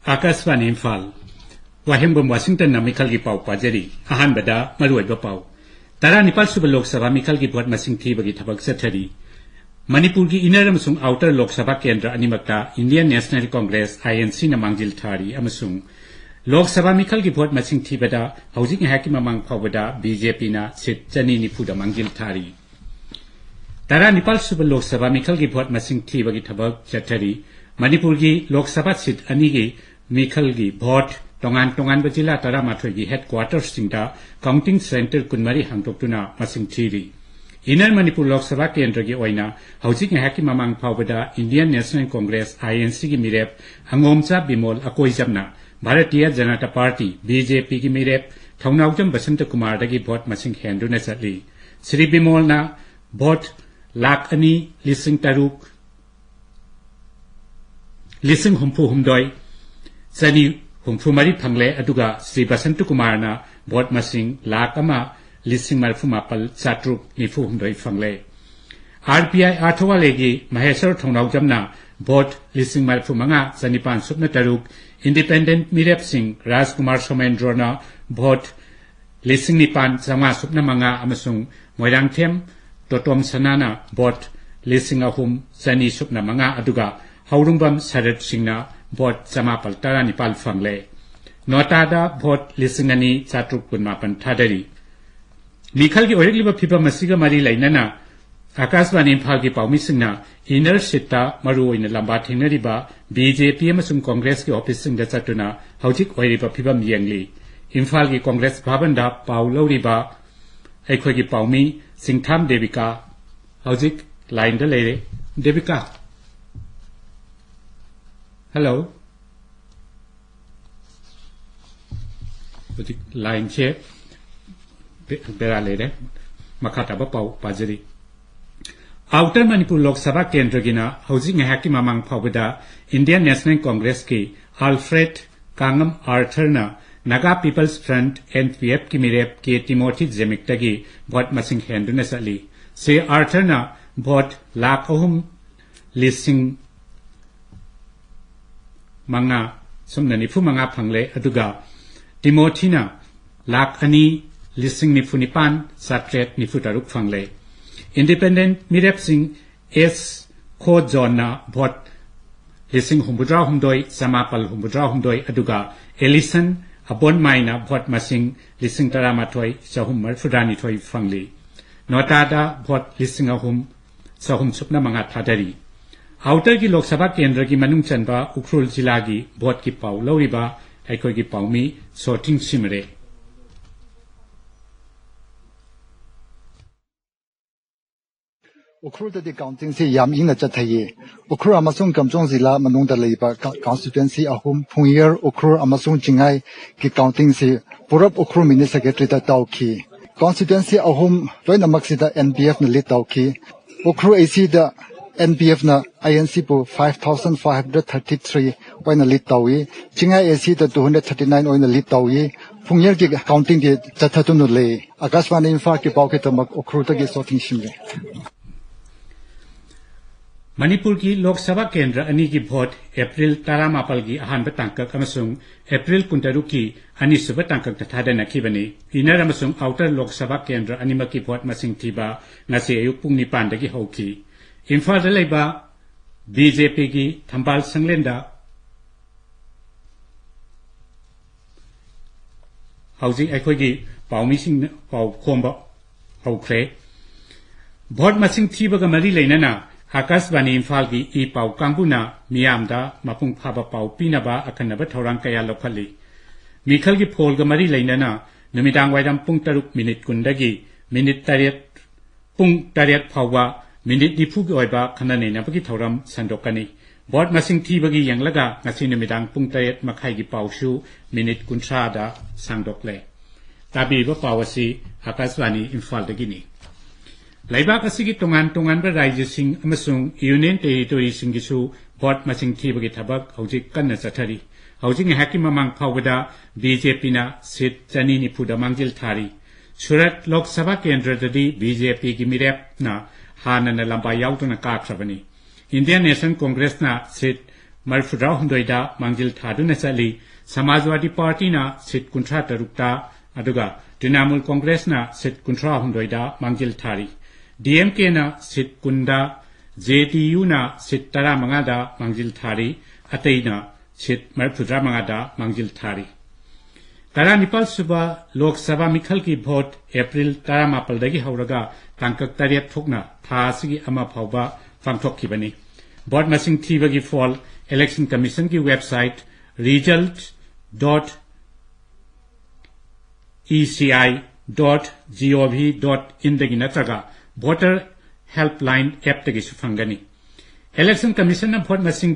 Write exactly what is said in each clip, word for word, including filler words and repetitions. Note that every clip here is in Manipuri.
ꯑꯥꯀꯥꯁꯕꯥꯅꯤ ꯏꯝꯐꯥꯜ꯫ ꯋꯥꯍꯦꯡꯕꯝ ꯋꯥꯁꯤꯡꯇꯟꯅ ꯃꯤꯈꯜꯒꯤ ꯄꯥꯎ ꯄꯥꯖꯔꯤ꯫ ꯑꯍꯥꯟꯕꯗ ꯃꯔꯨꯑꯣꯏꯕ ꯄꯥꯎ꯫ ꯇꯔꯥꯅꯤꯄꯥꯜ ꯁꯨꯕ ꯂꯣꯛ ꯁꯚꯥ ꯃꯤꯈꯜꯒꯤ ꯚꯣꯠ ꯃꯁꯤꯡ ꯊꯤꯕꯒꯤ ꯊꯕꯛ ꯆꯠꯊꯔꯤ꯫ ꯃꯅꯤꯄꯨꯔꯒꯤ ꯏꯅꯔ ꯑꯃꯁꯨꯡ ꯑꯥꯎꯇꯔ ꯂꯣꯛ ꯁꯚꯥ ꯀꯦꯟꯗ꯭ꯔ ꯑꯅꯤꯃꯛꯇ ꯏꯟꯗꯤꯌꯟ ꯅꯦꯁꯅꯦꯜ ꯀꯣꯡꯒ꯭ꯔꯦꯁ, INC, ꯅ ꯃꯥꯡꯖꯤꯜ ꯊꯥꯔꯤ ꯑꯃꯁꯨꯡ ꯂꯣꯛ ꯁꯚꯥ ꯃꯤꯈꯜꯒꯤ ꯚꯣꯠ ꯃꯁꯤꯡ ꯊꯤꯕꯗ ꯍꯧꯖꯤꯛ ꯉꯥꯏꯍꯥꯛꯀꯤ ꯃꯃꯥꯡ ꯐꯥꯎꯕꯗ BJP ꯅ ꯁꯤꯠ ꯆꯅꯤ ꯅꯤꯐꯨꯗ ꯃꯥꯡꯖꯤꯜ ꯊꯥꯔꯤ꯫ ꯇꯔꯥꯅꯤꯄꯥꯜ ꯁꯨꯕ ꯂꯣꯛ ꯁꯚꯥ ꯃꯤꯈꯜꯒꯤ ꯚꯣꯠ ꯃꯁꯤꯡ ꯊꯤꯕꯒꯤ ꯊꯕꯛ ꯆꯠꯊꯔꯤ꯫ ꯃꯅꯤꯄꯨꯔꯒꯤ ꯂꯣꯛ ꯁꯚꯥ ꯁꯤꯠ ꯑꯅꯤꯒꯤ ꯃꯤꯈꯜꯒꯤ ꯚꯣꯠ ꯇꯣꯉꯥꯟ ꯇꯣꯉꯥꯟꯕ ꯖꯤꯂꯥ ꯇꯔꯥꯃꯥꯊꯣꯏꯒꯤ ꯍꯦꯗ ꯀ꯭ꯋꯥꯇꯔꯁꯤꯡꯗ ꯀꯥꯎꯟꯇꯤꯡ ꯁꯦꯟꯇꯔ ꯀꯨꯟꯃꯔꯤ ꯍꯥꯡꯗꯣꯛꯇꯨꯅ ꯃꯁꯤꯡ ꯊꯤꯔꯤ꯫ ꯏꯅꯔ ꯃꯅꯤꯄꯨꯔ ꯂꯣꯛ ꯁꯚꯥ ꯀꯦꯟꯗ꯭ꯔꯒꯤ ꯑꯣꯏꯅ ꯍꯧꯖꯤꯛ ꯉꯥꯏꯍꯥꯛꯀꯤ ꯃꯃꯥꯡ ꯐꯥꯎꯕꯗ ꯏꯟꯗꯤꯌꯟ ꯅꯦꯁꯅꯦꯜ ꯀꯣꯡꯒ꯭ꯔꯦꯁ, INC, ꯒꯤ ꯃꯤꯔꯦꯞ ꯑꯉꯣꯝꯆꯥ ꯕꯤꯃꯣꯜ ꯑꯀꯣꯏꯖꯝꯅ ꯚꯥꯔꯇꯤꯌ ꯖꯅꯇꯥ ꯄꯥꯔꯇꯤ, BJP, ꯒꯤ ꯃꯤꯔꯦꯞ ꯊꯧꯅꯥꯎꯖꯝ ꯕꯁꯟꯇ ꯀꯨꯃꯥꯔꯗꯒꯤ ꯚꯣꯠ ꯃꯁꯤꯡ ꯍꯦꯟꯗꯨꯅ ꯆꯠꯂꯤ꯫ ꯁ꯭ꯔꯤ ꯕꯤꯃꯣꯜꯅ ꯚꯣꯠ ꯂꯥꯈ ꯑꯅꯤ ꯂꯤꯁꯤꯡ ꯇꯔꯨꯛ ꯂꯤꯁꯤꯡ ꯍꯨꯝꯐꯨ ꯍꯨꯝꯗꯣꯏ ꯆꯅꯤ ꯍꯨꯝꯐꯨ ꯃꯔꯤ ꯐꯪꯂꯦ, ꯑꯗꯨꯒ ꯁ꯭ꯔꯤ ꯕꯁꯟꯇ ꯀꯨꯃꯥꯔꯅ ꯚꯣꯠ ꯃꯁꯤꯡ ꯂꯥꯈ ꯑꯃ ꯂꯤꯁꯤꯡ ꯃꯔꯤꯐꯨ ꯃꯥꯄꯜ ꯆꯥꯇ꯭ꯔꯨꯛ ꯅꯤꯐꯨ ꯍꯨꯝꯗꯣꯏ ꯐꯪꯂꯦ꯫ RPI ꯑꯥꯔꯊꯋꯥꯂꯦꯒꯤ ꯃꯍꯦꯁ꯭ꯋꯔ ꯊꯧꯅꯥꯎꯖꯝꯅ ꯚꯣꯠ ꯂꯤꯁꯤꯡ ꯃꯔꯤꯐꯨ ꯃꯉꯥ ꯆꯅꯤꯄꯥꯟ ꯁꯨꯞꯅ ꯇꯔꯨꯛ, ꯏꯟꯗꯤꯄꯦꯟꯗꯦꯟꯠ ꯃꯤꯔꯦꯞꯁꯤꯡ ꯔꯥꯖꯀꯨꯃꯥꯔ ꯁꯣꯃꯦꯟꯗ꯭ꯔꯣꯅ ꯚꯣꯠ ꯂꯤꯁꯤꯡ ꯅꯤꯄꯥꯟ ꯆꯥꯝꯃꯉꯥ ꯁꯨꯞꯅ ꯃꯉꯥ ꯑꯃꯁꯨꯡ ꯃꯣꯏꯔꯥꯡꯊꯦꯝ ꯇꯣꯇꯣꯝ ꯁꯅꯥꯅ ꯚꯣꯠ ꯂꯤꯁꯤꯡ ꯑꯍꯨꯝ ꯆꯅꯤ ꯁꯨꯞꯅ ꯃꯉꯥ, ꯑꯗꯨꯒ ꯍꯧꯔꯨꯡꯕꯝ ꯁꯔꯠ ꯁꯤꯡꯅ ꯚꯣꯠ ꯆꯃꯥꯄꯜ ꯇꯔꯥꯅꯤꯄꯥꯜ ꯐꯪꯂꯦ꯫ ꯅꯣꯇꯥꯗ ꯚꯣꯠ ꯂꯤꯁꯤꯡ ꯑꯅꯤ ꯆꯥꯇ꯭ꯔꯨꯛ ꯀꯨꯟꯃꯥꯄꯟ ꯊꯥꯗꯔꯤ꯫ ꯃꯤꯈꯜꯒꯤ ꯑꯣꯏꯔꯛꯂꯤꯕ ꯐꯤꯕꯝ ꯑꯁꯤꯒ ꯃꯔꯤ ꯂꯩꯅꯅ ꯑꯥꯀꯥꯁꯕꯥꯅꯤ ꯏꯝꯐꯥꯜꯒꯤ ꯄꯥꯎꯃꯤꯁꯤꯡꯅ ꯏꯅꯔ ꯁꯤꯠꯇ ꯃꯔꯨꯑꯣꯏꯅ ꯂꯝꯕꯥ ꯊꯦꯡꯅꯔꯤꯕ BJP ꯑꯃꯁꯨꯡ ꯀꯣꯡꯒ꯭ꯔꯦꯁꯀꯤ ꯑꯣꯐꯤꯁꯁꯤꯡꯗ ꯆꯠꯇꯨꯅ ꯍꯧꯖꯤꯛ ꯑꯣꯏꯔꯤꯕ ꯐꯤꯕꯝ ꯌꯦꯡꯂꯤ꯫ ꯏꯝꯐꯥꯜꯒꯤ ꯀꯣꯡꯒ꯭ꯔꯦꯁ ꯚꯕꯟꯗ ꯄꯥꯎ ꯂꯧꯔꯤꯕ ꯑꯩꯈꯣꯏꯒꯤ ꯄꯥꯎꯃꯤ ꯆꯤꯡꯊꯥꯝ ꯗꯦꯕꯤꯀꯥ ꯍꯧꯖꯤꯛ ꯂꯥꯏꯟꯗ ꯂꯩꯔꯦ꯫ ꯗꯦꯕꯤꯀꯥ, ꯍꯜꯂꯣ꯫ ꯍꯧꯖꯤꯛ ꯂꯥꯏꯟꯁꯦ ꯕꯦ-, ꯕꯦꯔꯥ ꯂꯩꯔꯦ꯫ ꯃꯈꯥ ꯇꯥꯕ ꯄꯥꯎ ꯄꯥꯖꯔꯤ꯫ ꯑꯥꯎꯇꯔ ꯃꯅꯤꯄꯨꯔ ꯂꯣꯛ ꯁꯚꯥ ꯀꯦꯟꯗ꯭ꯔꯒꯤꯅ ꯍꯧꯖꯤꯛ ꯉꯥꯏꯍꯥꯛꯀꯤ ꯃꯃꯥꯡ ꯐꯥꯎꯕꯗ ꯏꯟꯗꯤꯌꯟ ꯅꯦꯁꯅꯦꯜ ꯀꯣꯡꯒ꯭ꯔꯦꯁꯀꯤ ꯑꯜꯐ꯭ꯔꯦꯗ ꯀꯥꯡꯉꯝ ꯑꯥꯔꯊꯔꯅ ꯅꯥꯒꯥ ꯄꯤꯄꯜꯁ ꯐ꯭ꯔꯟꯠ, NPF, ꯀꯤ ꯃꯤꯔꯦꯞ ꯀꯦ ꯇꯤꯃꯣꯊꯤ ꯖꯦꯃꯤꯛꯇꯒꯤ ꯚꯣꯠ ꯃꯁꯤꯡ ꯍꯦꯟꯗꯨꯅ ꯆꯠꯂꯤ꯫ ꯁ꯭ꯔꯤ ꯑꯥꯔꯊꯔꯅ ꯚꯣꯠ ꯂꯥꯈ ꯑꯍꯨꯝ ꯂꯤꯁꯤꯡ ꯃꯉꯥ ꯁꯨꯞꯅ ꯅꯤꯐꯨ ꯃꯉꯥ ꯐꯪꯂꯦ, ꯑꯗꯨꯒ ꯇꯤꯃꯣꯊꯤꯅ ꯂꯥꯈ ꯑꯅꯤ ꯂꯤꯁꯤꯡ ꯅꯤꯐꯨ ꯅꯤꯄꯥꯟ ꯆꯥꯇ꯭ꯔꯦꯠ ꯅꯤꯐꯨ ꯇꯔꯨꯛ ꯐꯪꯂꯦ꯫ Independent ꯃꯤꯔꯦꯞꯁꯤꯡ ꯑꯦꯁ ꯈꯣꯖꯣꯟꯅ ꯚꯣꯠ ꯂꯤꯁꯤꯡ ꯍꯨꯝꯐꯨꯇꯔꯥ ꯍꯨꯝꯗꯣꯏ ꯆꯃꯥꯄꯜ ꯍꯨꯝꯐꯨꯇꯔꯥ ꯍꯨꯝꯗꯣꯏ, ꯑꯗꯨꯒ ꯑꯦꯂꯤꯁꯟ ꯑꯕꯣꯟꯃꯥꯏꯅ ꯚꯣꯠ ꯃꯁꯤꯡ ꯂꯤꯁꯤꯡ ꯇꯔꯥꯃꯥꯊꯣꯏ ꯆꯍꯨꯝ ꯃꯔꯤꯐꯨꯇꯔꯥꯅꯤꯊꯣꯏ ꯐꯪꯂꯤ꯫ ꯅꯣꯇꯥꯗ ꯚꯣꯠ ꯂꯤꯁꯤꯡ ꯑꯍꯨꯝ ꯆꯍꯨꯝ ꯁꯨꯞꯅ ꯃꯉꯥ ꯊꯥꯗꯔꯤ꯫ ꯑꯥꯎꯇꯔꯒꯤ ꯂꯣꯛ ꯁꯚꯥ ꯀꯦꯟꯗ꯭ꯔꯒꯤ ꯃꯅꯨꯡ ꯆꯟꯕ ꯎꯈ꯭ꯔꯨꯜ ꯖꯤꯂꯥꯒꯤ ꯚꯣꯠꯀꯤ ꯄꯥꯎ ꯂꯧꯔꯤꯕ ꯑꯩꯈꯣꯏꯒꯤ ꯄꯥꯎꯃꯤ ꯁꯣꯊꯤꯡ ꯁꯤꯃꯔꯦ꯫ ꯎꯈ꯭ꯔꯨꯜꯗꯗꯤ ꯀꯥꯎꯟꯇꯤꯡꯁꯤ ꯌꯥꯝ ꯏꯪꯅ ꯆꯠꯊꯩꯌꯦ꯫ ꯎꯈ꯭ꯔꯨꯜ ꯑꯃꯁꯨꯡ ꯀꯝꯆꯣꯡ ꯖꯤꯂꯥ ꯃꯅꯨꯡꯗ ꯂꯩꯕ ꯀ-, ꯀꯟꯁꯇꯤꯇ꯭ꯋꯦꯟꯁꯤ ꯑꯍꯨꯝ, ꯐꯨꯡꯌꯔ, ꯎꯈ꯭ꯔꯨꯜ ꯑꯃꯁꯨꯡ ꯆꯤꯡꯉꯥꯏꯒꯤ ꯀꯥꯎꯟꯇꯤꯡꯁꯤ ꯄꯨꯔꯞ ꯎꯈ꯭ꯔꯨꯜ ꯃꯤꯅꯤ ꯁꯦꯀ꯭ꯔꯦꯇꯔꯤꯗ ꯇꯧꯈꯤ꯫ ꯀꯟꯁꯇꯤꯇ꯭ꯋꯦꯟꯁꯤ ꯑꯍꯨꯝ ꯂꯣꯏꯅꯃꯛꯁꯤꯗ ꯑꯦꯟ ꯄꯤ ꯑꯦꯐꯅ ꯂꯤꯗ ꯇꯧꯈꯤ꯫ ꯎꯈ꯭ꯔꯨꯜ ꯑꯦ ꯁꯤꯗ ꯑꯦꯟ ꯄꯤ ꯑꯦꯐꯅ ꯑꯥꯏ ꯑꯦꯟ ꯁꯤꯕꯨ five thousand five hundred thirty three ꯑꯣꯏꯅ ꯂꯤꯗ ꯇꯧꯏ꯫ ꯆꯤꯡꯉꯥꯏ ꯑꯦ ꯁꯤꯗ two hundred thirty nine ꯑꯣꯏꯅ ꯂꯤꯗ ꯇꯧꯏ꯫ ꯐꯨꯡꯌꯔꯒꯤ ꯀꯥꯎꯟꯇꯤꯡꯗꯤ ꯆꯠꯊꯗꯨꯅ ꯂꯩ꯫ ꯑꯥꯀꯥꯁꯕꯥꯅꯤ ꯏꯝꯐꯥꯜꯒꯤ ꯄꯥꯎꯈꯤꯗꯃꯛ ꯎꯈ꯭ꯔꯨꯜꯗꯒꯤ ꯁꯣꯊꯤꯡ ꯁꯤꯝꯂꯦ꯫ ꯃꯅꯤꯄꯨꯔꯒꯤ ꯂꯣꯛ ꯁꯚꯥ ꯀꯦꯟꯗ꯭ꯔ ꯑꯅꯤꯒꯤ ꯚꯣꯠ ꯑꯦꯄ꯭ꯔꯤꯜ ꯇꯔꯥꯃꯥꯄꯜꯒꯤ ꯑꯍꯥꯟꯕ ꯇꯥꯡꯀꯛ ꯑꯃꯁꯨꯡ ꯑꯦꯄ꯭ꯔꯤꯜ ꯀꯨꯟꯇꯔꯨꯛꯀꯤ ꯑꯅꯤꯁꯨꯕ ꯇꯥꯡꯀꯛꯇ ꯊꯥꯗꯅꯈꯤꯕꯅꯤ꯫ ꯏꯟꯅꯔ ꯑꯃꯁꯨꯡ ꯑꯥꯎꯇꯔ ꯂꯣꯛ ꯁꯚꯥ ꯀꯦꯟꯗ꯭ꯔ ꯑꯅꯤꯃꯛꯀꯤ ꯚꯣꯠ ꯃꯁꯤꯡ ꯊꯤꯕ ꯉꯁꯤ ꯑꯌꯨꯛ ꯄꯨꯡ ꯅꯤꯄꯥꯟꯗꯒꯤ ꯍꯧꯈꯤ꯫ ꯏꯝꯐꯥꯜꯗ ꯂꯩꯕ ꯕꯤ ꯖꯦ ꯄꯤꯒꯤ ꯊꯝꯕꯥꯜ ꯁꯪꯂꯦꯟꯗ ꯍꯧꯖꯤꯛ ꯑꯩꯈꯣꯏꯒꯤ ꯄꯥꯎꯃꯤꯁꯤꯡꯅ ꯄꯥꯎ ꯈꯣꯝꯕ ꯍꯧꯈ꯭ꯔꯦ꯫ ꯚꯣꯠ ꯃꯁꯤꯡ ꯊꯤꯕꯒ ꯃꯔꯤ ꯂꯩꯅꯅ ꯑꯥꯀꯥꯁꯕꯥꯅꯤ ꯏꯝꯐꯥꯜꯒꯤ ꯏ ꯄꯥꯎ ꯀꯥꯡꯕꯨꯅ ꯃꯤꯌꯥꯝꯗ ꯃꯄꯨꯡ ꯐꯥꯕ ꯄꯥꯎ ꯄꯤꯅꯕ ꯑꯈꯟꯅꯕ ꯊꯧꯔꯥꯡ ꯀꯌꯥ ꯂꯧꯈꯠꯂꯤ꯫ ꯃꯤꯈꯜꯒꯤ ꯐꯣꯜꯒ ꯃꯔꯤ ꯂꯩꯅꯅ ꯅꯨꯃꯤꯗꯥꯡ ꯋꯥꯏꯔꯝ ꯄꯨꯡ ꯇꯔꯨꯛ ꯃꯤꯅꯤꯠ ꯀꯨꯟꯗꯒꯤ ꯃꯤꯅꯤꯠ ꯇꯔꯦꯠ ꯄꯨꯡ ꯇꯔꯦꯠ ꯐꯥꯎꯕ ꯃꯤꯅꯤꯠ ꯅꯤꯐꯨꯒꯤ ꯑꯣꯏꯕ ꯈꯟꯅ ꯅꯩꯅꯕꯒꯤ ꯊꯧꯔꯝ ꯁꯟꯗꯣꯛꯀꯅꯤ꯫ ꯚꯣꯠ ꯃꯁꯤꯡ ꯊꯤꯕꯒꯤ ꯌꯦꯡꯂꯒ ꯉꯁꯤ ꯅꯨꯃꯤꯗꯥꯡ ꯄꯨꯡ ꯇꯔꯦꯠ ꯃꯈꯥꯏꯒꯤ ꯄꯥꯎꯁꯨ ꯃꯤꯅꯤꯠ ꯀꯨꯟꯊ꯭ꯔꯥꯗ ꯁꯥꯡꯗꯣꯛꯂꯦ꯫ ꯇꯥꯕꯤꯔꯤꯕ ꯄꯥꯎ ꯑꯁꯤ ꯑꯥꯀꯥꯁꯕꯥꯅꯤ ꯏꯝꯐꯥꯜꯗꯒꯤꯅꯤ꯫ ꯂꯩꯕꯥꯛ ꯑꯁꯤꯒꯤ ꯇꯣꯉꯥꯟ ꯇꯣꯉꯥꯟꯕ ꯔꯥꯖ꯭ꯌꯁꯤꯡ ꯑꯃꯁꯨꯡ ꯌꯨꯅꯤꯌꯟ ꯇꯦꯔꯤꯇꯣꯔꯤꯁꯤꯡꯒꯤꯁꯨ ꯚꯣꯠ ꯃꯁꯤꯡ ꯊꯤꯕꯒꯤ ꯊꯕꯛ ꯍꯧꯖꯤꯛ ꯀꯟꯅ ꯆꯠꯊꯔꯤ꯫ ꯍꯧꯖꯤꯛ ꯉꯥꯏꯍꯥꯛꯀꯤ ꯃꯃꯥꯡ ꯐꯥꯎꯕꯗ ꯕꯤ ꯖꯦ ꯄꯤꯅ ꯁꯤꯠ ꯆꯅꯤ ꯅꯤꯐꯨꯗ ꯃꯥꯡꯖꯤꯜ ꯊꯥꯔꯤ꯫ ꯁꯨꯔꯠ ꯂꯣꯛ ꯁꯚꯥ ꯀꯦꯟꯗ꯭ꯔꯗꯗꯤ ꯕꯤ ꯖꯦ ꯄꯤꯒꯤ ꯃꯤꯔꯦꯞꯅ ꯍꯥꯟꯅꯅ ꯂꯝꯕꯥ ꯌꯥꯎꯗꯨꯅ ꯀꯥꯈ꯭ꯔꯕꯅꯤ꯫ ꯏꯟꯗꯤꯌꯟ ꯅꯦꯁꯅꯦꯜ ꯀꯣꯡꯒ꯭ꯔꯦꯁꯅ ꯁꯤꯠ ꯃꯔꯤꯐꯨꯇꯔꯥꯍꯨꯝꯗꯣꯏꯗ ꯃꯥꯡꯖꯤꯜ ꯊꯥꯗꯨꯅ ꯆꯠꯂꯤ꯫ ꯁꯃꯥꯖꯋꯥꯗꯤ ꯄꯥꯔꯇꯤꯅ ꯁꯤꯠ ꯀꯨꯟꯊ꯭ꯔꯥ ꯇꯔꯨꯛꯇ, ꯑꯗꯨꯒ ꯇ꯭ꯔꯤꯅꯥꯃꯨꯜ ꯀꯣꯡꯒ꯭ꯔꯦꯁꯅ ꯁꯤꯠ ꯀꯨꯟꯊ꯭ꯔꯥꯍꯨꯝꯗꯣꯏꯗ ꯃꯥꯡꯖꯤꯜ ꯊꯥꯔꯤ꯫ ꯗꯤ ꯑꯦꯝ ꯀꯦꯅ ꯁꯤꯠ ꯀꯨꯟꯗ, ꯖꯦ ꯗꯤ ꯌꯨꯅ ꯁꯤꯠ ꯇꯔꯥꯃꯉꯥꯗ ꯃꯥꯡꯖꯤꯜ ꯊꯥꯔꯤ, ꯑꯇꯩꯅ ꯁꯤꯠ ꯃꯔꯤꯐꯨꯇꯔꯥꯃꯉꯥꯗ ꯃꯥꯡꯖꯤꯜ ꯊꯥꯔꯤ꯫ ꯇꯔꯥꯅꯤꯄꯥꯜ ꯁꯨꯕ ꯂꯣꯛ ꯁꯚꯥ ꯃꯤꯈꯜꯒꯤ ꯚꯣꯠ ꯑꯦꯄ꯭ꯔꯤꯜ ꯇꯔꯥꯃꯥꯄꯜꯗꯒꯤ ꯍꯧꯔꯒ ꯇꯥꯡꯀꯛ ꯇꯔꯦꯠ ꯊꯣꯛꯅ ꯊꯥ ꯑꯁꯤꯒꯤ ꯑꯃ ꯐꯥꯎꯕ ꯄꯥꯡꯊꯣꯛꯈꯤꯕꯅꯤ꯫ ꯚꯣꯠ ꯃꯁꯤꯡ ꯊꯤꯕꯒꯤ ꯐꯣꯜ ꯏꯂꯦꯛꯁꯟ ꯀꯃꯤꯁꯟꯒꯤ website result dot E C I dot G O V dot in ꯗꯒꯤ ꯅꯠꯇ꯭ꯔꯒ Voter Helpline app ꯇꯒꯤꯁꯨ ꯐꯪꯒꯅꯤ꯫ ꯏꯂꯦꯛꯁꯟ ꯀꯃꯤꯁꯟꯅ ꯚꯣꯠ ꯃꯁꯤꯡ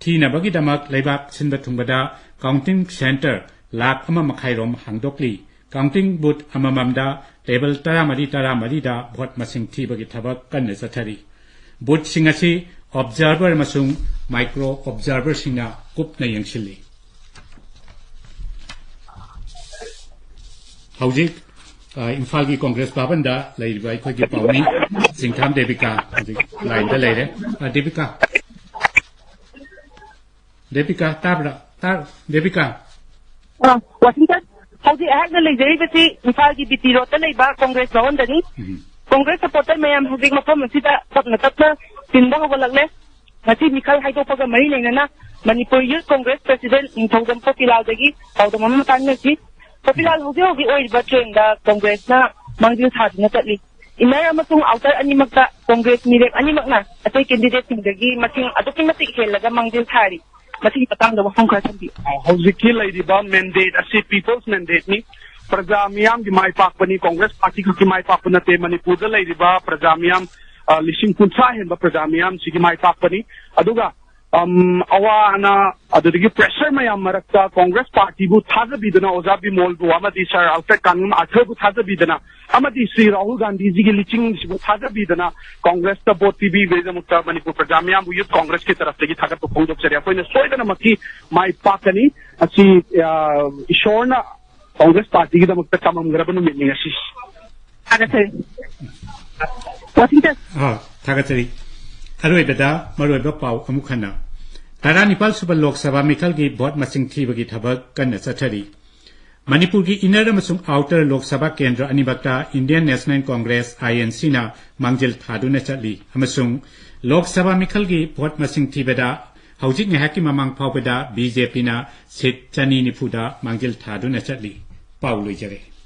ꯊꯤꯅꯕꯒꯤꯗꯃꯛ ꯂꯩꯕꯥꯛ ꯁꯤꯟꯕ ꯊꯨꯡꯕꯗ ꯀꯥꯎꯟꯇꯤꯡ ꯁꯦꯟꯇꯔ ꯂꯥꯈ ꯑꯃ ꯃꯈꯥꯏꯔꯣꯝ ꯍꯥꯡꯗꯣꯛꯂꯤ꯫ ꯀꯥꯎꯟꯇꯤꯡ ꯕꯨꯊ ꯑꯃꯃꯝꯗ ꯇꯦꯕꯜ ꯇꯔꯥꯃꯔꯤ ꯇꯔꯥꯃꯔꯤꯗ ꯚꯣꯠ ꯃꯁꯤꯡ ꯊꯤꯕꯒꯤ ꯊꯕꯛ ꯀꯟꯅ ꯆꯠꯊꯔꯤ꯫ ꯕꯨꯊꯁꯤꯡ ꯑꯁꯤ ꯑꯣꯕꯖꯥꯔꯚꯔ ꯑꯃꯁꯨꯡ ꯃꯥꯏꯀ꯭ꯔꯣ ꯑꯣꯕꯖꯥꯔꯚꯔꯁꯤꯡꯅ ꯀꯨꯞꯅ ꯌꯦꯡꯁꯤꯜꯂꯤ꯫ ꯍꯧꯖꯤꯛ, ꯑ, ꯏꯝꯐꯥꯜꯒꯤ ꯀꯣꯡꯒ꯭ꯔꯦꯁ ꯚꯕꯟꯗ ꯂꯩꯔꯤꯕ ꯑꯩꯈꯣꯏꯒꯤ ꯄꯥꯎꯃꯤ ꯆꯤꯡꯊꯥꯝ ꯗꯦꯕꯤꯀꯥ ꯍꯧꯖꯤꯛ ꯂꯥꯏꯟꯗ ꯂꯩꯔꯦ꯫ ꯑ, ꯗꯦꯕꯤꯀꯥ, ꯗꯦꯕꯤꯀꯥ, ꯇꯥꯕ꯭ꯔꯥ? ꯇꯥ-, ꯗꯦꯕꯤꯀꯥ꯫ ꯑ, ꯋꯥꯁꯤꯡꯇꯟ, ꯍꯧꯖꯤꯛ ꯑꯩꯍꯥꯛꯅ ꯂꯩꯖꯔꯤꯕꯁꯤ ꯏꯝꯐꯥꯜꯒꯤ ꯕꯤ ꯇꯤ ꯔꯣꯗꯇ ꯂꯩꯕ ꯀꯣꯡꯒ꯭ꯔꯦꯁ ꯚꯕꯟꯗꯅꯤ꯫ ꯎꯝ꯫ ꯀꯣꯡꯒ꯭ꯔꯦꯁ ꯁꯄꯣꯔꯇꯔ ꯃꯌꯥꯝ ꯍꯧꯖꯤꯛ ꯃꯐꯝ ꯑꯁꯤꯗ ꯇꯞꯅ ꯇꯞꯅ ꯇꯤꯟꯕ ꯍꯧꯒꯠꯂꯛꯂꯦ꯫ ꯉꯁꯤ ꯃꯤꯈꯜ ꯍꯥꯏꯗꯣꯛꯄꯒ ꯃꯔꯤ ꯂꯩꯅꯅ ꯃꯅꯤꯄꯨꯔ ꯌꯨꯠ ꯀꯣꯡꯒ꯭ꯔꯦꯁ ꯄ꯭ꯔꯁꯤꯗꯦꯟꯠ ꯅꯤꯡꯊꯧꯖꯝ ꯄꯣꯄꯤꯂꯥꯜꯗꯒꯤ ꯄꯥꯎꯗꯝ ꯑꯃ ꯇꯥꯟꯅꯁꯤ꯫ ꯄꯣꯄꯤꯂꯥꯜ, ꯍꯧꯖꯤꯛ ꯍꯧꯖꯤꯛ ꯑꯣꯏꯔꯤꯕ ꯇ꯭ꯔꯦꯟꯗ ꯀꯣꯡꯒ꯭ꯔꯦꯁꯅ ꯃꯥꯡꯖꯤꯜ ꯊꯥꯗꯨꯅ ꯆꯠꯂꯤ꯫ ꯏꯟꯅꯔ ꯑꯃꯁꯨꯡ ꯑꯥꯎꯇꯔ ꯑꯅꯤꯃꯛꯇ ꯀꯣꯡꯒ꯭ꯔꯦꯁ ꯃꯤꯔꯦꯞ ꯑꯅꯤꯃꯛꯅ ꯑꯇꯩ ꯀꯦꯟꯗꯤꯗꯦꯠꯁꯤꯡꯗꯒꯤ ꯃꯁꯤꯡ ꯑꯗꯨꯛꯀꯤ ꯃꯇꯤꯛ ꯍꯦꯜꯂꯒ ꯃꯥꯡꯖꯤꯜ ꯊꯥꯔꯤ꯫ ꯃꯁꯤꯒꯤ ꯃꯇꯥꯡꯗ ꯋꯥꯐꯝ ꯈꯔ ꯊꯝꯕꯤꯌꯨ꯫ ꯍꯧꯖꯤꯛꯀꯤ ꯂꯩꯔꯤꯕ ꯃꯦꯟꯗꯦꯠ ꯑꯁꯤ ꯄꯤꯄꯜꯁ ꯃꯦꯟꯗꯦꯠꯅꯤ꯫ ꯄ꯭ꯔꯖꯥ ꯃꯤꯌꯥꯝꯒꯤ ꯃꯥꯏ ꯄꯥꯛꯄꯅꯤ꯫ ꯀꯣꯡꯒ꯭ꯔꯦꯁ ꯄꯥꯔꯇꯤ ꯈꯛꯀꯤ ꯃꯥꯏ ꯄꯥꯛꯄ ꯅꯠꯇꯦ꯫ ꯃꯅꯤꯄꯨꯔꯗ ꯂꯩꯔꯤꯕ ꯄ꯭ꯔꯖꯥ ꯃꯤꯌꯥꯝ, ꯑ, ꯂꯤꯁꯤꯡ ꯀꯨꯟꯊ꯭ꯔꯥ ꯍꯦꯟꯕ ꯄ꯭ꯔꯖꯥ ꯃꯤꯌꯥꯝꯁꯤꯒꯤ ꯃꯥꯏ ꯄꯥꯛꯄꯅꯤ꯫ ꯑꯗꯨꯒ, ꯑꯝ, ꯑꯋꯥ ꯑꯅꯥ, ꯑꯗꯨꯗꯒꯤ ꯄ꯭ꯔꯦꯁꯔ ꯃꯌꯥꯝ ꯃꯔꯛꯇ ꯀꯣꯡꯒ꯭ꯔꯦꯁ ꯄꯥꯔꯇꯤꯕꯨ ꯊꯥꯖꯕꯤꯗꯨꯅ, ꯑꯣꯖꯥ ꯕꯤꯃꯣꯜꯕꯨ ꯑꯃꯗꯤ ꯁꯥꯔ ꯑꯜꯐ꯭ꯔꯦꯗ ꯀꯥꯡꯉꯝ ꯑꯥꯔꯊꯔꯕꯨ ꯊꯥꯖꯕꯤꯗꯨꯅ ꯑꯃꯗꯤ ꯁ꯭ꯔꯤ ꯔꯥꯍꯨꯜ ꯒꯥꯟꯙꯤꯖꯤꯒꯤ ꯂꯤꯆꯤꯡꯁꯤꯕꯨ ꯊꯥꯖꯕꯤꯗꯨꯅ ꯀꯣꯡꯒ꯭ꯔꯦꯁꯇ ꯚꯣꯠ ꯄꯤꯕꯤꯕꯒꯤꯗꯃꯛꯇ ꯃꯅꯤꯄꯨꯔ ꯄ꯭ꯔꯖꯥ ꯃꯤꯌꯥꯝꯕꯨ ꯌꯨꯠ ꯀꯣꯡꯒ꯭ꯔꯦꯁꯀꯤ ꯇꯔꯐꯇꯒꯤ ꯊꯥꯒꯠꯄ ꯐꯣꯡꯗꯣꯛꯆꯔꯤ꯫ ꯑꯩꯈꯣꯏꯅ ꯁꯣꯏꯗꯅꯃꯛꯀꯤ ꯃꯥꯏ ꯄꯥꯛꯀꯅꯤ꯫ ꯑꯁꯤ, ꯑ, ꯏꯁꯣꯔꯅ ꯀꯣꯡꯒ꯭ꯔꯦꯁ ꯄꯥꯔꯇꯤꯒꯤꯗꯃꯛꯇ ꯇꯝꯃꯝꯒ꯭ꯔꯕ ꯅꯨꯃꯤꯠꯅꯤ ꯉꯁꯤ꯫ ꯊꯥꯒꯠꯆꯔꯤ꯫ ꯋꯥꯁꯤꯡꯇꯟ꯫ ꯑ, ꯊꯥꯒꯠꯆꯔꯤ꯫ ꯑꯔꯣꯏꯕꯗ ꯃꯔꯨꯑꯣꯏꯕ ꯄꯥꯎ ꯑꯃꯨꯛ ꯍꯟꯅ꯫ ꯇꯔꯥꯅꯤꯄꯥꯜ ꯁꯨꯕ ꯂꯣꯛ ꯁꯚꯥ ꯃꯤꯈꯜꯒꯤ ꯚꯣꯠ ꯃꯁꯤꯡ ꯊꯤꯕꯒꯤ ꯊꯕꯛ ꯀꯟꯅ ꯆꯠꯊꯔꯤ꯫ ꯃꯅꯤꯄꯨꯔꯒꯤ ꯏꯟꯅꯔ ꯑꯃꯁꯨꯡ ꯑꯥꯎꯇꯔ ꯂꯣꯛ ꯁꯚꯥ ꯀꯦꯟꯗ꯭ꯔ ꯑꯅꯤꯃꯛꯇ Indian national Congress, I N ꯁꯤꯅ ꯃꯥꯡꯖꯤꯜ ꯊꯥꯗꯨꯅ ꯆꯠꯂꯤ ꯑꯃꯁꯨꯡ ꯂꯣꯛ ꯁꯚꯥ ꯃꯤꯈꯜꯒꯤ ꯚꯣꯠ ꯃꯁꯤꯡ ꯊꯤꯕꯗ ꯍꯧꯖꯤꯛ ꯉꯥꯏꯍꯥꯛꯀꯤ ꯃꯃꯥꯡ ꯐꯥꯎꯕꯗ ꯕꯤ ꯖꯦ ꯄꯤꯅ ꯁꯤꯠ ꯆꯅꯤ ꯅꯤꯐꯨꯗ ꯃꯥꯡꯖꯤꯜ ꯊꯥꯗꯨꯅ ꯆꯠꯂꯤ꯫ ꯄꯥꯎ ꯂꯣꯏꯖꯔꯦ꯫